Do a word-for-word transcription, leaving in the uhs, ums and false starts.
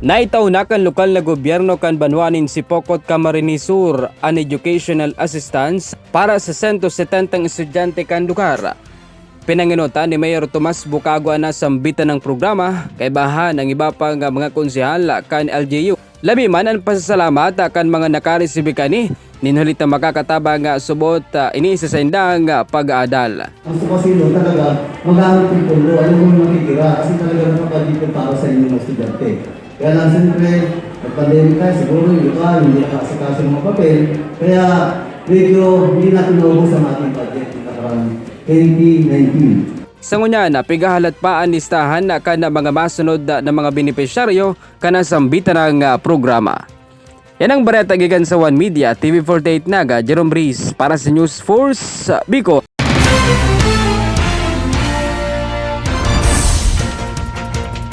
Naitao na kan lokal na gobyerno kan banwa nin Sipocot, Camarines Sur, an educational assistance para sa sento setentang estudyante kan lugar. Pinangenotan ni Mayor Tomas Bucago an nasambitan na programa, kaibahan ang iba pang mga konsehal kan L G U. Labi man an pasasalamat kan mga nakaresibi kani nin huli ta makakatabang subot, ah, ini sa saindang, ah, pag-aadal. Ang sumasilo talaga, magamit yung pondo, ano yung matitira, kasi talaga nakapagdipon para sa inyong mga estudyante. Kaya lang, siyempre, nag-pandemic tayo, siguro yung iba, hindi nakaasikaso ng mga papel, kaya medyo hindi natin naubos ang ating budget ng nakarang twenty nineteen. Sa ngunyan, ah, pigahalat pa an listahan na kan mga masunod na, na mga benepisyaryo kan nasambitan na, ah, programa. Yan ang bareta gikan sa One Media, T V forty-eight Naga, Jerome Breeze, para sa News Force, ah, Bicol.